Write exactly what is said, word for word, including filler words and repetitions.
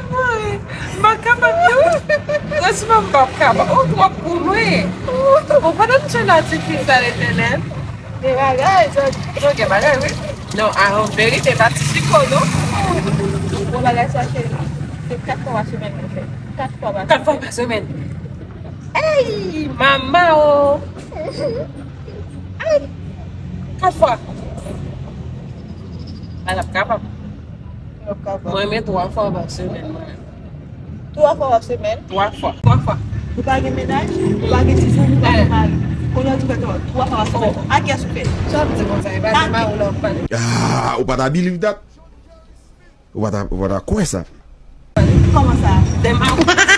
Mwen, m pa kapab non. Franchman, m pa kapab. Ou twòp pou mwen. Ou konprann m tchè nan ti fi sa, Letènèl? Gen bagay, sa, sa gen bagay, wi. Non, a, an verite, pa ti chiko, non. Bon bagay sa, cheri. Se kat fwa pa semèn mwen fè. Kat fwa pa semèn. Kat fwa pa semèn. Ey, mama o. Ey. Kat fwa. A, l ap kapab. Mwen, men twa fwa pa semèn, mwen. Twa fwa pa semèn? Twa fwa. Twa fwa. Ou pa gen mennaj? Ou pa gen timoun? Ou pa gen mari? Kounye a, ou di fè twa, twa fwa pa semèn. A kiyès ou fè? Sa w ap di konsa, e pa de mari w la w ap pale. Ah, ou pa ta believe that? Ou pa ta, ou pa ta kwè sa? Kòman sa? De mari.